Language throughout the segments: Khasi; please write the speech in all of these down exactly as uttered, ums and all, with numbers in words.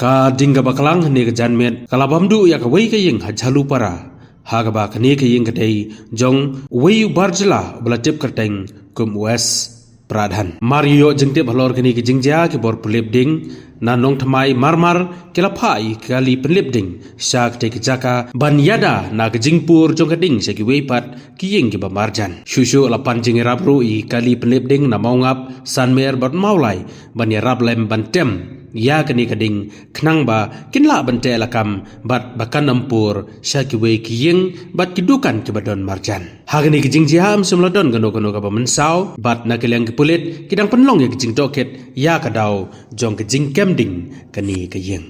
Ka ding kaba klang ne ka janmiet ka la bam duh ïa kawei ka ïing ha Jhalupara, ha kaba kane ka ïing ka dei jong uwei u bar jylla uba la tip kyrteng kum u S Pradhan. Mar ïoh jingtip halor kane ka jingjia, ki bor pynlip ding na Nongthymmai mar mar ki la phah ïa ki kali pynlip ding sha katei ka jaka ban ïada na ka jingpur jong ka ding sha kiwei pat ki ïing kiba marjan. Shuh shuh la pan jingïarap ruh ïa ki kali pynlip ding na Mawngap, Sanmer bad Mawlai ban ïarap lem ban tem ïa kane ka ding khnang ba kin lah ban teh lakam bad ba kan ym pur sha kiwei ki ïing bad ki dukan kiba don marjan. Ha kane ka jingjia ym shym la don kano kano kaba mynsaw bad na ka liang ki pulit ki dang pynlong ïa ka jingtohkit ïa ka daw jong ka jingkem ding kane ka ïing.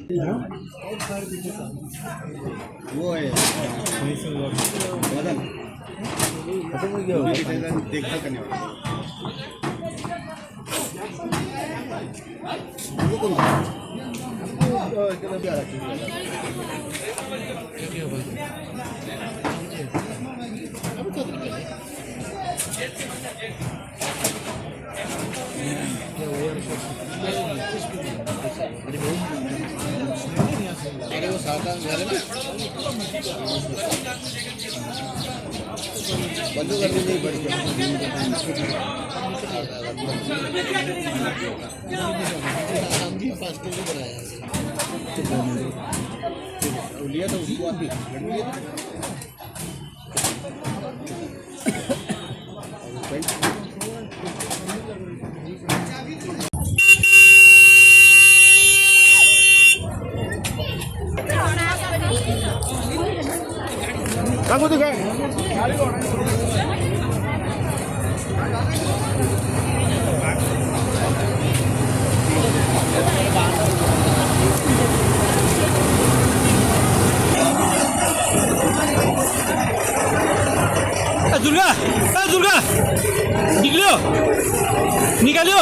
ए, दुर्गा, ए, दुर्गा, निकलियो, निकालियो।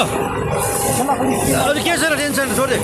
अरे, क्या सारा टेंशन, छोड़ दे।